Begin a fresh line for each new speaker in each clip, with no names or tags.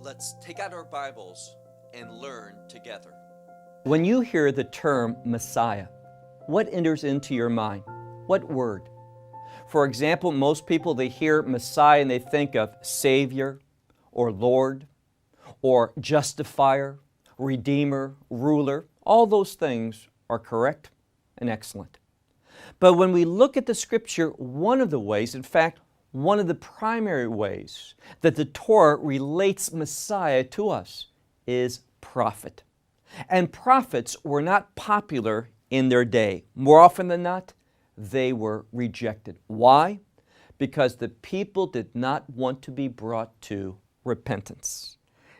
Let's take out our Bibles and learn together.
When you hear the term Messiah, what enters into your mind? What word? For example, most people, they hear Messiah and they think of Savior or Lord or Justifier, Redeemer, Ruler. All those things are correct and excellent. But when we look at the Scripture, one of the ways, in fact, one of the primary ways that the Torah relates Messiah to us is prophet. And prophets were not popular in their day. More often than not, they were rejected. Why? Because the people did not want to be brought to repentance.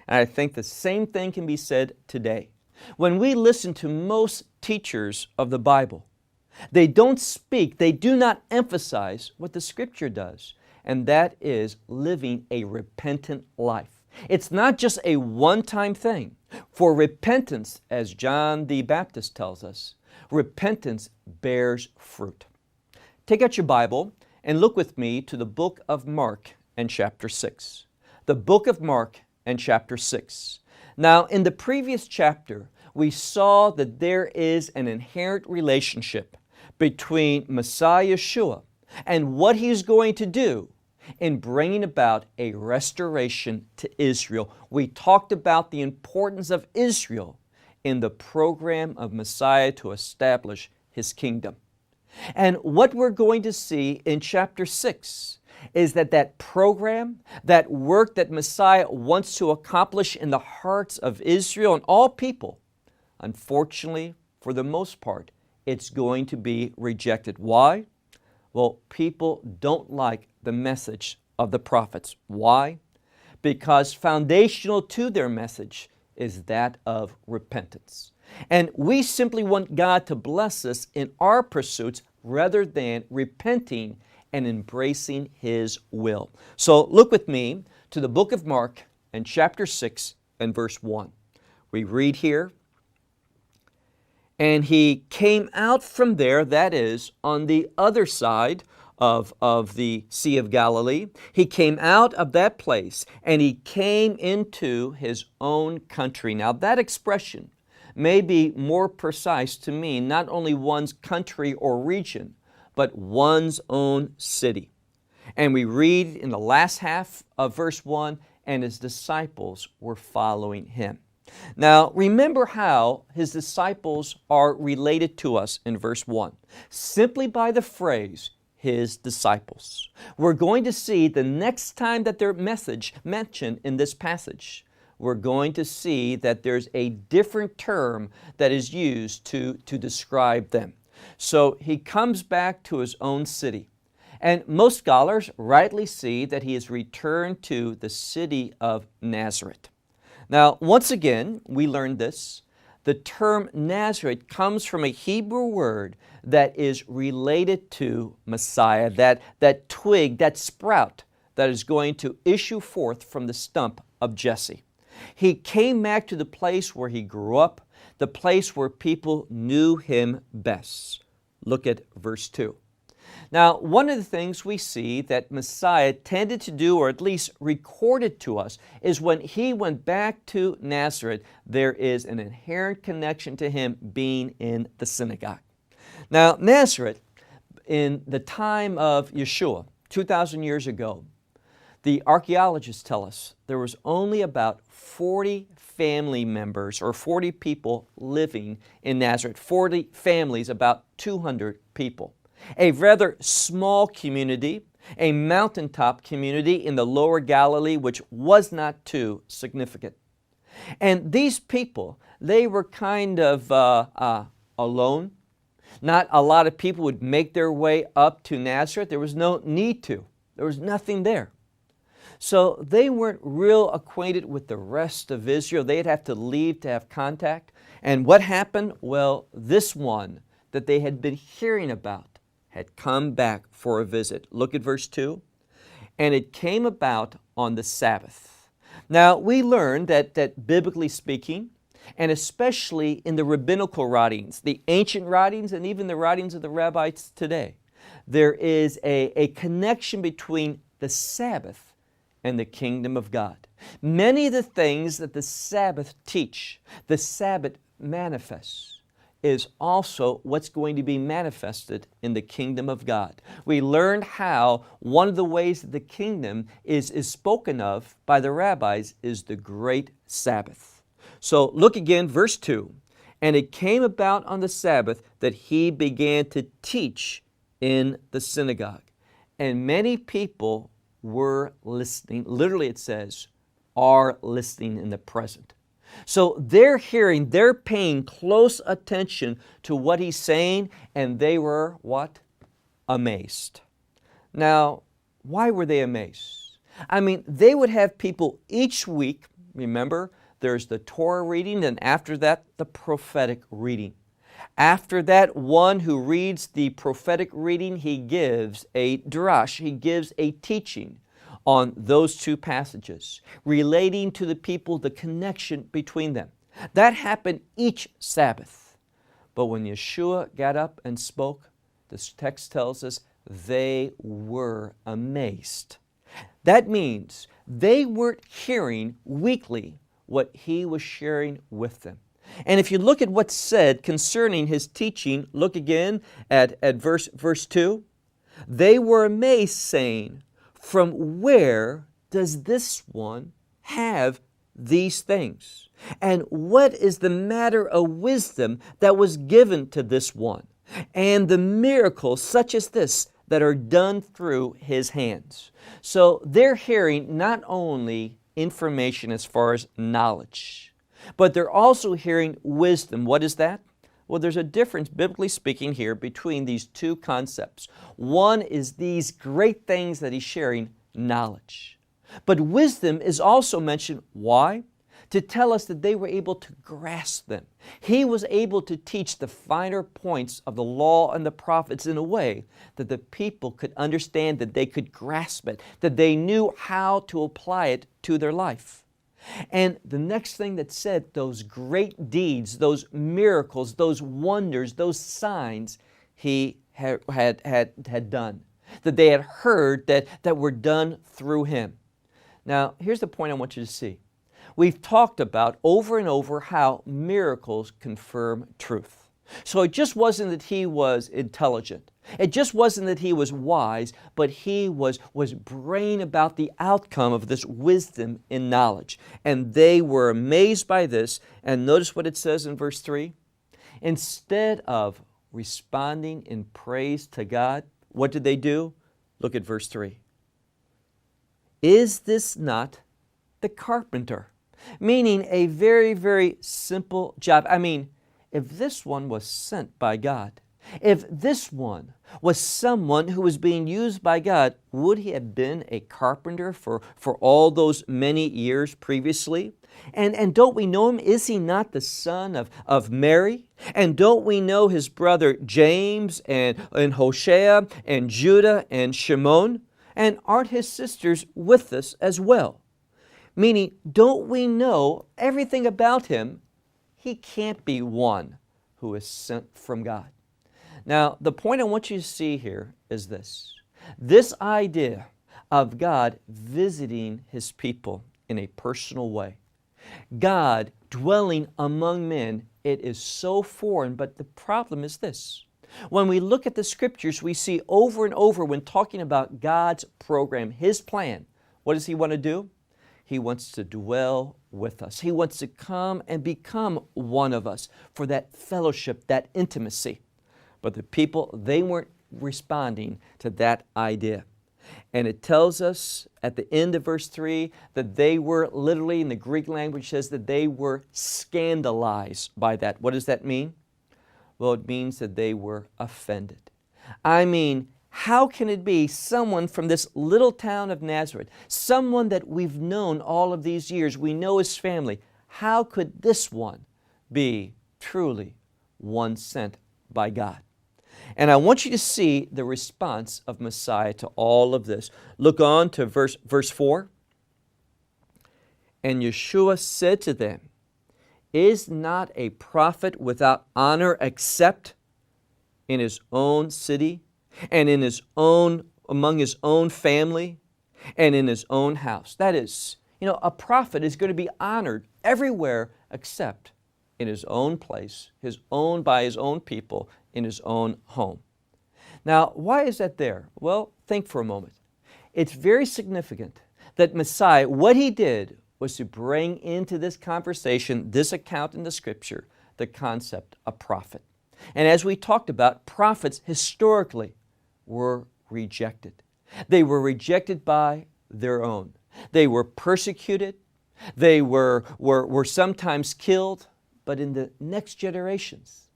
And I think the same thing can be said today. When we listen to most teachers of the Bible, they don't speak, they do not emphasize what the Scripture does, and that is living a repentant life. It's not just a one-time thing. For repentance, as John the Baptist tells us, repentance bears fruit. Take out your Bible and look with me to the book of Mark and chapter 6. The book of Mark and chapter 6. Now, in the previous chapter, we saw that there is an inherent relationship between Messiah Yeshua and what He's going to do in bringing about a restoration to Israel. We talked about the importance of Israel in the program of Messiah to establish His kingdom. And what we're going to see in chapter 6 is that program, that work that Messiah wants to accomplish in the hearts of Israel and all people, unfortunately, for the most part, it's going to be rejected. Why? Well, people don't like the message of the prophets. Why? Because foundational to their message is that of repentance. And we simply want God to bless us in our pursuits rather than repenting and embracing His will. So look with me to the book of Mark and chapter 6 and verse 1. We read here, "And He came out from there," that is, on the other side of the Sea of Galilee. He came out of that place and He came into His own country. Now that expression may be more precise to mean not only one's country or region, but one's own city. And we read in the last half of verse 1, "And His disciples were following Him." Now, remember how His disciples are related to us in verse 1. Simply by the phrase, His disciples. We're going to see the next time that their message mentioned in this passage, we're going to see that there's a different term that is used to describe them. So He comes back to His own city. And most scholars rightly see that He has returned to the city of Nazareth. Now, once again, we learned this. The term Nazareth comes from a Hebrew word that is related to Messiah, that twig, that sprout that is going to issue forth from the stump of Jesse. He came back to the place where He grew up, the place where people knew Him best. Look at verse 2. Now, one of the things we see that Messiah tended to do, or at least recorded to us, is when He went back to Nazareth, there is an inherent connection to Him being in the synagogue. Now, Nazareth, in the time of Yeshua, 2,000 years ago, the archaeologists tell us there was only about 40 family members or 40 people living in Nazareth. 40 families, about 200 people. A rather small community, a mountaintop community in the lower Galilee, which was not too significant. And these people, they were kind of alone. Not a lot of people would make their way up to Nazareth. There was no need to. There was nothing there. So they weren't real acquainted with the rest of Israel. They'd have to leave to have contact. And what happened? Well, this one that they had been hearing about had come back for a visit. Look at verse 2. "And it came about on the Sabbath." Now, we learn that biblically speaking, and especially in the rabbinical writings, the ancient writings and even the writings of the rabbis today, there is a connection between the Sabbath and the kingdom of God. Many of the things that the Sabbath teach, the Sabbath manifests, is also what's going to be manifested in the kingdom of God. We learned how one of the ways that the kingdom is spoken of by the rabbis is the great Sabbath. So look again, verse 2. And it came about on the Sabbath that he began to teach in the synagogue. And many people were listening. Literally it says, are listening in the present. So they're hearing, they're paying close attention to what he's saying, and they were what? Amazed. Now, why were they amazed? I mean, they would have people each week, remember, there's the Torah reading, and after that, the prophetic reading. After that, one who reads the prophetic reading, he gives a drash, he gives a teaching on those two passages, relating to the people, the connection between them. That happened each Sabbath. But when Yeshua got up and spoke, this text tells us they were amazed. That means they weren't hearing weekly what he was sharing with them. And if you look at what's said concerning his teaching, look again at verse 2. They were amazed, saying, from where does this one have these things? And what is the matter of wisdom that was given to this one? And the miracles such as this that are done through his hands. So they're hearing not only information as far as knowledge, but they're also hearing wisdom. What is that? Well, there's a difference, biblically speaking, here between these two concepts. One is these great things that he's sharing, knowledge. But wisdom is also mentioned. Why? To tell us that they were able to grasp them. He was able to teach the finer points of the law and the prophets in a way that the people could understand, that they could grasp it, that they knew how to apply it to their life. And the next thing that said, those great deeds, those miracles, those wonders, those signs he had done, that they had heard that were done through him. Now, here's the point I want you to see. We've talked about over and over how miracles confirm truth. So it just wasn't that he was intelligent. It just wasn't that he was wise, but he was brain about the outcome of this wisdom and knowledge. And they were amazed by this. And notice what it says in verse 3. Instead of responding in praise to God, what did they do? Look at verse 3. Is this not the carpenter? Meaning a very, very simple job. I mean, if this one was sent by God, if this one was someone who was being used by God, would he have been a carpenter for all those many years previously? And don't we know him? Is he not the son of Mary? And don't we know his brother James and Hoshea and Judah and Shimon? And aren't his sisters with us as well? Meaning, don't we know everything about him? He can't be one who is sent from God. Now, the point I want you to see here is this. This idea of God visiting his people in a personal way. God dwelling among men, it is so foreign, but the problem is this. When we look at the scriptures, we see over and over when talking about God's program, his plan, what does he want to do? He wants to dwell with us. He wants to come and become one of us for that fellowship, that intimacy. But the people, they weren't responding to that idea. And it tells us at the end of verse 3 that they were literally, in the Greek language says that they were scandalized by that. What does that mean? Well, it means that they were offended. I mean, how can it be someone from this little town of Nazareth, someone that we've known all of these years, we know his family, how could this one be truly one sent by God? And I want you to see the response of Messiah to all of this. Look on to verse 4. And Yeshua said to them, is not a prophet without honor except in his own city and in his own, among his own family and in his own house. That is, a prophet is going to be honored everywhere except in his own place, by his own people, in his own home. Now, why is that there? Well, think for a moment. It's very significant that Messiah, what he did was to bring into this conversation, this account in the Scripture, the concept of prophet. And as we talked about, prophets historically were rejected. They were rejected by their own. They were persecuted. They were sometimes killed. But in the next generations,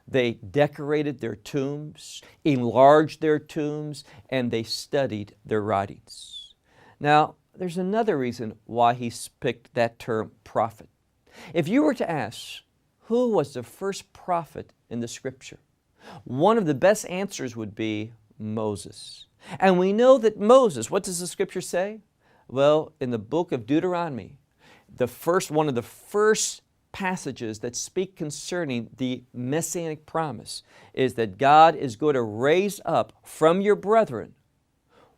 they decorated their tombs, enlarged their tombs, and they studied their writings. Now, there's another reason why he picked that term prophet. If you were to ask, who was the first prophet in the Scripture? One of the best answers would be Moses. And we know that Moses, what does the Scripture say? Well, in the book of Deuteronomy, one of the first passages that speak concerning the messianic promise is that God is going to raise up from your brethren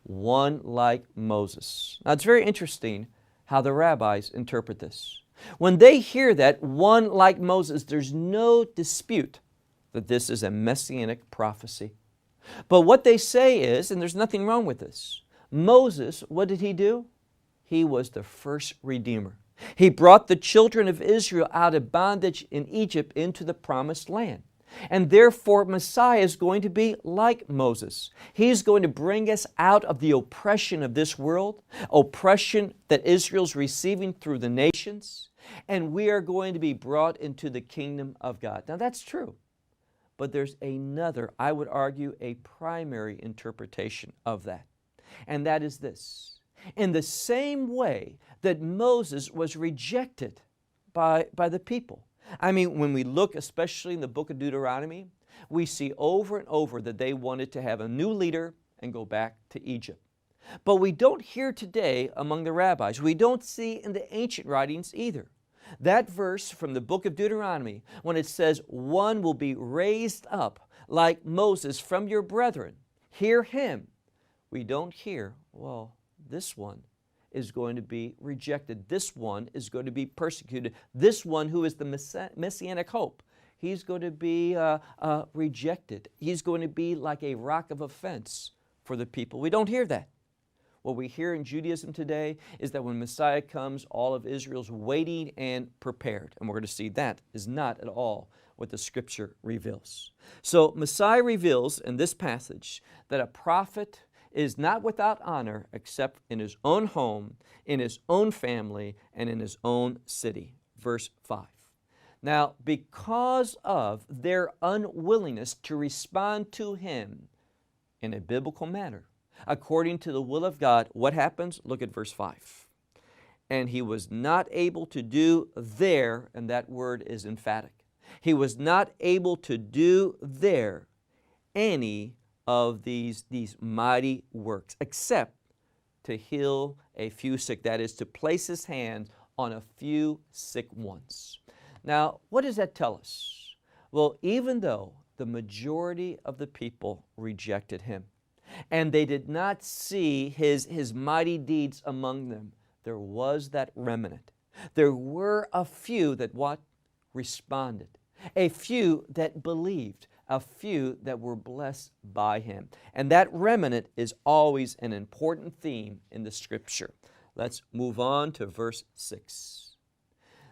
one like Moses. Now, it's very interesting how the rabbis interpret this. When they hear that, one like Moses, there's no dispute that this is a messianic prophecy. But what they say is, and there's nothing wrong with this, Moses, what did he do? He was the first redeemer. He brought the children of Israel out of bondage in Egypt into the promised land. And therefore, Messiah is going to be like Moses. He's going to bring us out of the oppression of this world, oppression that Israel's receiving through the nations, and we are going to be brought into the kingdom of God. Now, that's true. But there's another, I would argue, a primary interpretation of that. And that is this. In the same way that Moses was rejected by the people. I mean, when we look especially in the book of Deuteronomy, we see over and over that they wanted to have a new leader and go back to Egypt. But we don't hear today among the rabbis, we don't see in the ancient writings either. That verse from the book of Deuteronomy, when it says, one will be raised up like Moses from your brethren, hear him. We don't hear, well, this one is going to be rejected. This one is going to be persecuted. This one who is the messianic hope, he's going to be rejected. He's going to be like a rock of offense for the people. We don't hear that. What we hear in Judaism today is that when Messiah comes, all of Israel's waiting and prepared. And we're going to see that is not at all what the Scripture reveals. So Messiah reveals in this passage that a prophet is not without honor except in his own home, in his own family, and in his own city. Verse 5. Now, because of their unwillingness to respond to him in a biblical manner, according to the will of God, what happens? Look at verse 5. And he was not able to do there, and that word is emphatic, he was not able to do there any of these mighty works, except to heal a few sick, that is, to place his hand on a few sick ones. Now, what does that tell us? Well, even though the majority of the people rejected him, and they did not see his mighty deeds among them, there was that remnant. There were a few that what? Responded. A few that believed. A few that were blessed by him. And that remnant is always an important theme in the Scripture. Let's move on to verse 6.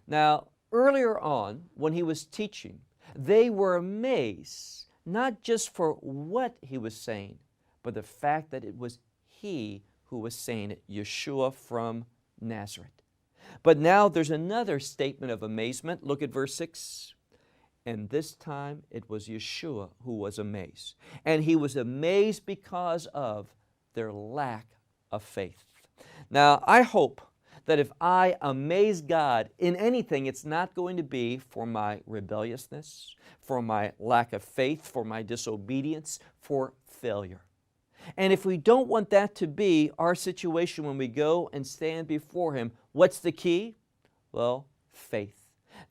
Now, earlier on, when he was teaching, they were amazed, not just for what he was saying, but the fact that it was he who was saying it, Yeshua from Nazareth. But now there's another statement of amazement. Look at verse 6. And this time it was Yeshua who was amazed. And he was amazed because of their lack of faith. Now, I hope that if I amaze God in anything, it's not going to be for my rebelliousness, for my lack of faith, for my disobedience, for failure. And if we don't want that to be our situation when we go and stand before Him, what's the key? Well, faith.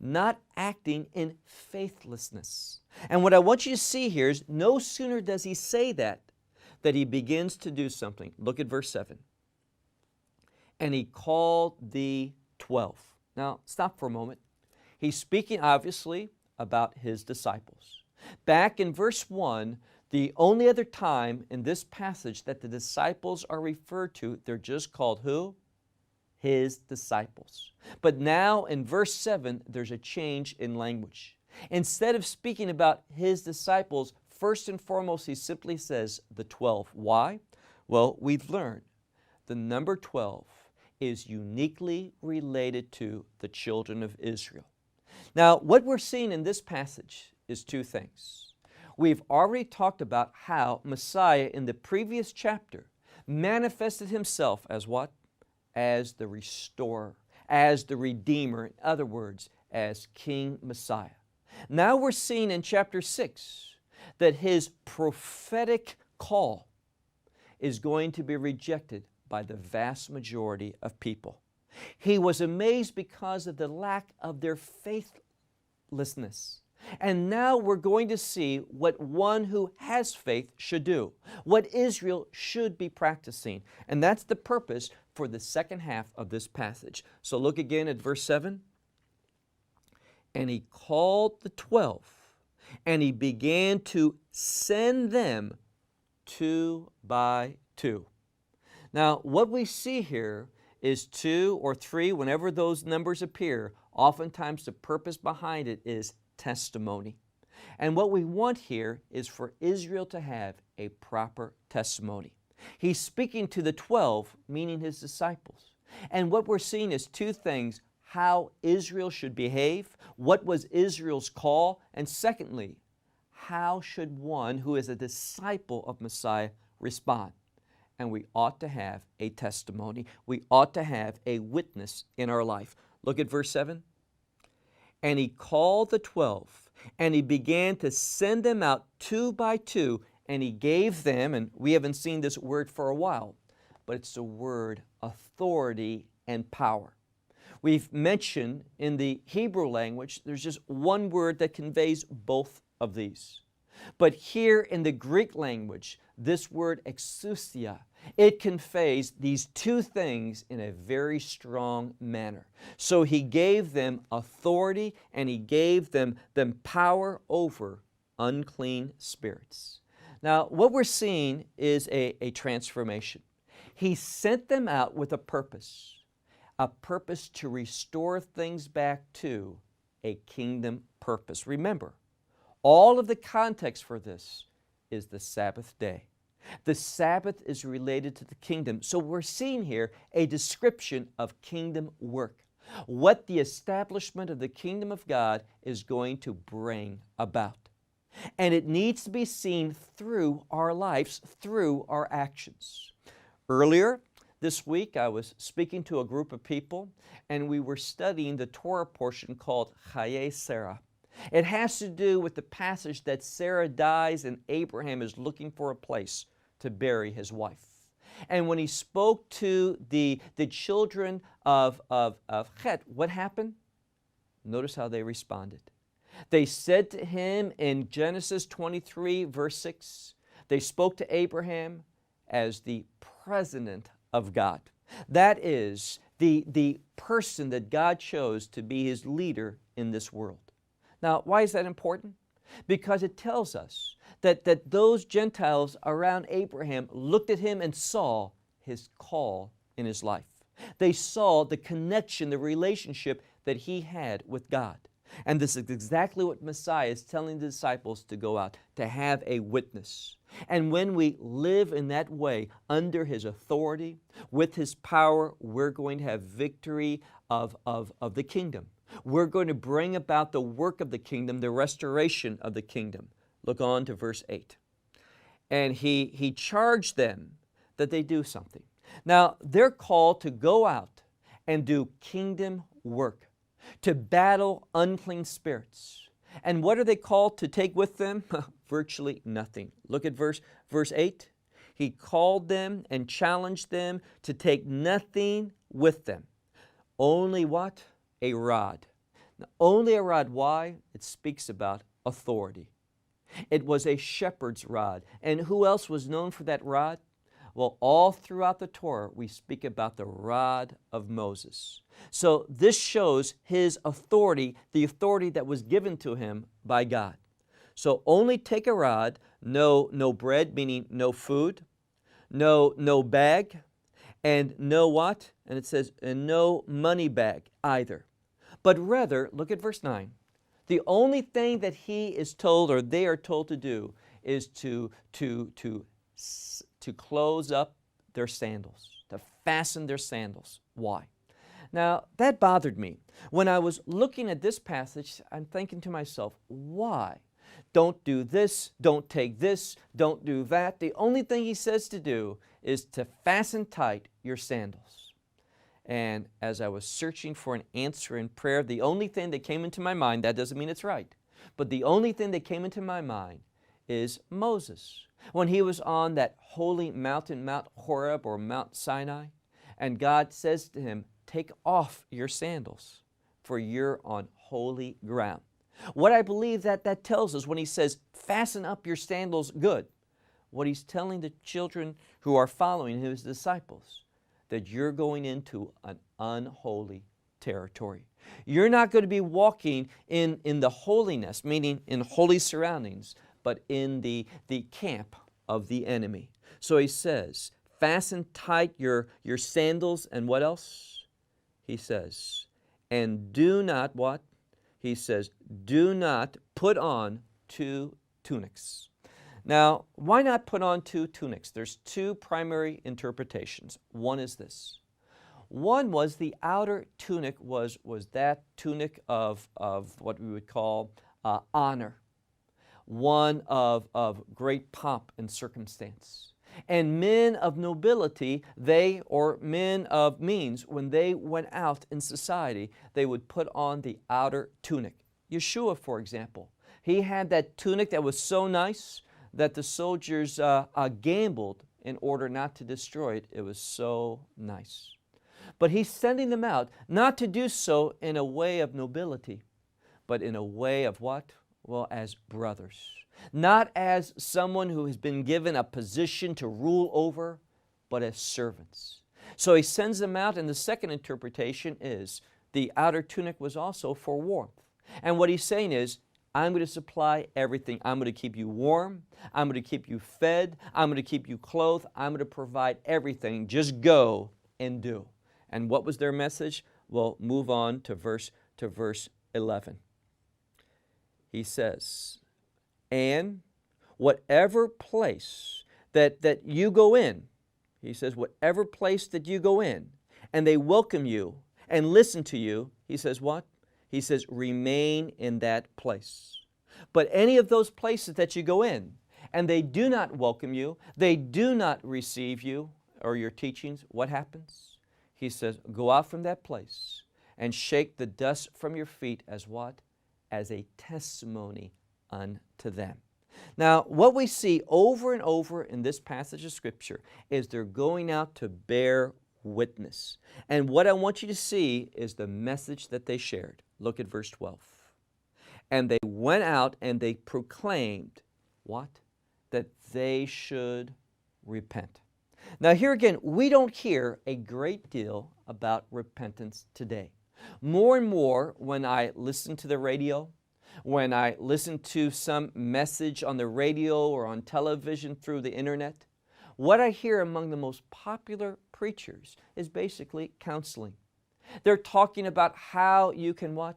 Not acting in faithlessness. And what I want you to see here is no sooner does he say that he begins to do something. Look at verse 7. and he called the 12. Now, stop for a moment. He's speaking, obviously, about his disciples. Back in verse 1, the only other time in this passage that the disciples are referred to, they're just called who? His disciples. But now in verse 7, there's a change in language. Instead of speaking about his disciples, first and foremost, he simply says the 12. Why? Well, we've learned the number 12 is uniquely related to the children of Israel. Now, what we're seeing in this passage is two things. We've already talked about how Messiah in the previous chapter manifested himself as what? As the restorer, as the redeemer, in other words, as King Messiah. Now we're seeing in chapter 6 that his prophetic call is going to be rejected by the vast majority of people. He was amazed because of the lack of their faithlessness. And now we're going to see what one who has faith should do, what Israel should be practicing. And that's the purpose for the second half of this passage. So look again at verse 7. And he called the 12, and he began to send them 2 by 2. Now, what we see here is 2 or 3, whenever those numbers appear, oftentimes the purpose behind it is testimony. And what we want here is for Israel to have a proper testimony. He's speaking to the 12, meaning his disciples. And what we're seeing is two things: how Israel should behave, what was Israel's call, and secondly, how should one who is a disciple of Messiah respond? And we ought to have a testimony. We ought to have a witness in our life. Look at verse 7. And he called the 12, and he began to send them out 2 by 2, and he gave them, and we haven't seen this word for a while, but it's the word authority and power. We've mentioned in the Hebrew language, there's just one word that conveys both of these. But here in the Greek language, this word exousia, it conveys these two things in a very strong manner. So he gave them authority and he gave them power over unclean spirits. Now, what we're seeing is a transformation. He sent them out with a purpose to restore things back to a kingdom purpose. Remember, all of the context for this is the Sabbath day. The Sabbath is related to the kingdom. So we're seeing here a description of kingdom work, what the establishment of the kingdom of God is going to bring about. And it needs to be seen through our lives, through our actions. Earlier this week, I was speaking to a group of people, and we were studying the Torah portion called Chaye Sarah. It has to do with the passage that Sarah dies and Abraham is looking for a place to bury his wife. And when he spoke to the children of Het, what happened? Notice how they responded. They said to him in Genesis 23, verse 6, they spoke to Abraham as the president of God. That is the person that God chose to be his leader in this world. Now, why is that important? Because it tells us that those Gentiles around Abraham looked at him and saw his call in his life. They saw the connection, the relationship that he had with God. And this is exactly what Messiah is telling the disciples to go out, to have a witness. And when we live in that way, under his authority, with his power, we're going to have victory of the kingdom. We're going to bring about the work of the kingdom, the restoration of the kingdom. Look on to verse 8. And he charged them that they do something. Now, they're called to go out and do kingdom work, to battle unclean spirits. And what are they called to take with them? Virtually nothing. Look at verse 8. He called them and challenged them to take nothing with them. Only what? A rod. Now, only a rod. Why? It speaks about authority. It was a shepherd's rod. And who else was known for that rod? Well, all throughout the Torah, we speak about the rod of Moses. So this shows his authority, the authority that was given to him by God. So only take a rod, no bread, meaning no food, no bag, and no what? And it says, and no money bag either. But rather, look at verse 9. The only thing that he is told, or they are told to do, is to close up their sandals, to fasten their sandals. Why? Now, that bothered me. When I was looking at this passage, I'm thinking to myself, why? Don't do this, don't take this, don't do that. The only thing he says to do is to fasten tight your sandals. And as I was searching for an answer in prayer, the only thing that came into my mind, that doesn't mean it's right, but the only thing that came into my mind is Moses. When he was on that holy mountain, Mount Horeb or Mount Sinai, and God says to him, take off your sandals, for you're on holy ground. What I believe that tells us when he says, fasten up your sandals good, what he's telling the children who are following his disciples, that you're going into an unholy territory. You're not going to be walking in the holiness, meaning in holy surroundings, but in the camp of the enemy. So he says, fasten tight your sandals, and what else? He says, and do not what? He says, do not put on 2 tunics. Now, why not put on 2 tunics? There's 2 primary interpretations. One is this. One was the outer tunic was that tunic of what we would call honor, one of great pomp and circumstance. And men of nobility, or men of means, when they went out in society, they would put on the outer tunic. Yeshua, for example, he had that tunic that was so nice that the soldiers gambled in order not to destroy it. It was so nice. But he's sending them out not to do so in a way of nobility, but in a way of what? Well, as brothers. Not as someone who has been given a position to rule over, but as servants. So he sends them out, and the second interpretation is the outer tunic was also for warmth. And what he's saying is, I'm going to supply everything. I'm going to keep you warm. I'm going to keep you fed. I'm going to keep you clothed. I'm going to provide everything. Just go and do. And what was their message? Well, move on to verse 11. He says, and whatever place that you go in, he says, whatever place that you go in, and they welcome you and listen to you, he says what? He says, remain in that place. But any of those places that you go in, and they do not welcome you, they do not receive you or your teachings, what happens? He says, go out from that place and shake the dust from your feet as what? As a testimony unto them. Now, what we see over and over in this passage of Scripture is they're going out to bear witness. And what I want you to see is the message that they shared. Look at verse 12. And they went out and they proclaimed, what? That they should repent. Now here again, we don't hear a great deal about repentance today. More and more when I listen to the radio, when I listen to some message on the radio or on television through the internet, what I hear among the most popular preachers is basically counseling. They're talking about how you can what?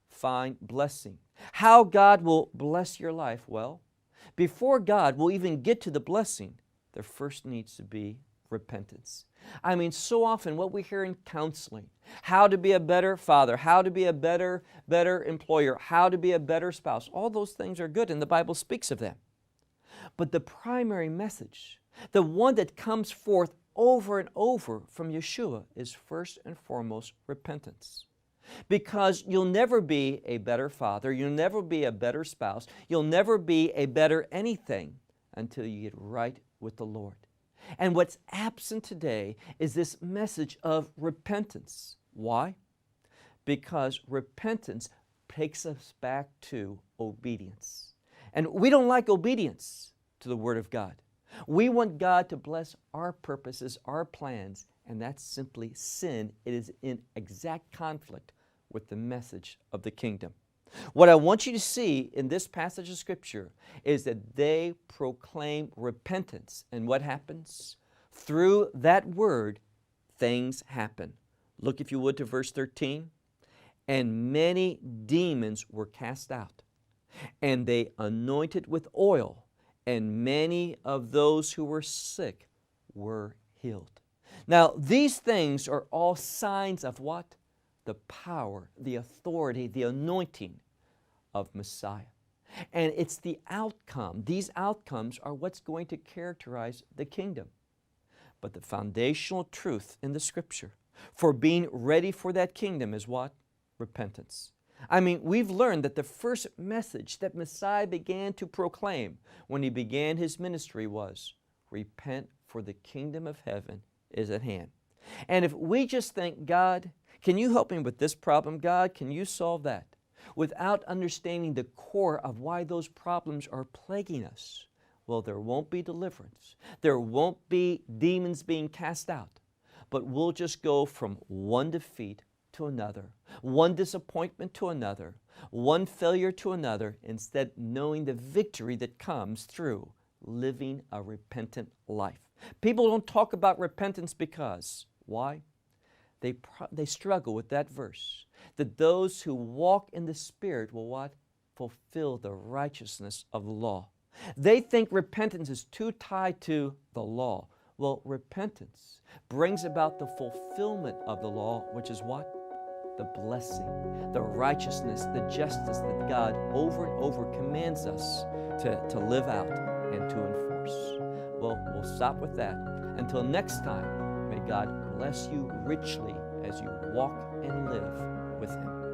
Find blessing. How God will bless your life. Well, before God will even get to the blessing, there first needs to be repentance. I mean, so often what we hear in counseling, how to be a better father, how to be a better employer, how to be a better spouse, all those things are good and the Bible speaks of them. But the primary message, the one that comes forth over and over from Yeshua is first and foremost repentance. Because you'll never be a better father, you'll never be a better spouse, you'll never be a better anything until you get right with the Lord. And what's absent today is this message of repentance. Why? Because repentance takes us back to obedience. And we don't like obedience to the Word of God. We want God to bless our purposes, our plans, and that's simply sin. It is in exact conflict with the message of the kingdom. What I want you to see in this passage of Scripture is that they proclaim repentance. And what happens? Through that word, things happen. Look, if you would, to verse 13. And many demons were cast out, and they anointed with oil, and many of those who were sick were healed. Now, these things are all signs of what? The power, the authority, the anointing of Messiah. And it's the outcome. These outcomes are what's going to characterize the kingdom. But the foundational truth in the Scripture for being ready for that kingdom is what? Repentance. I mean, we've learned that the first message that Messiah began to proclaim when He began His ministry was, repent, for the kingdom of heaven is at hand. And if we just think, God, can you help me with this problem? God, can you solve that? Without understanding the core of why those problems are plaguing us, well, there won't be deliverance. There won't be demons being cast out. But we'll just go from one defeat to another, one disappointment to another, one failure to another, instead knowing the victory that comes through living a repentant life. People don't talk about repentance because, why? They struggle with that verse, that those who walk in the Spirit will what? Fulfill the righteousness of the law. They think repentance is too tied to the law. Well, repentance brings about the fulfillment of the law, which is what? The blessing, the righteousness, the justice that God over and over commands us to live out and to enforce. Well, we'll stop with that. Until next time, may God bless you richly as you walk and live with Him.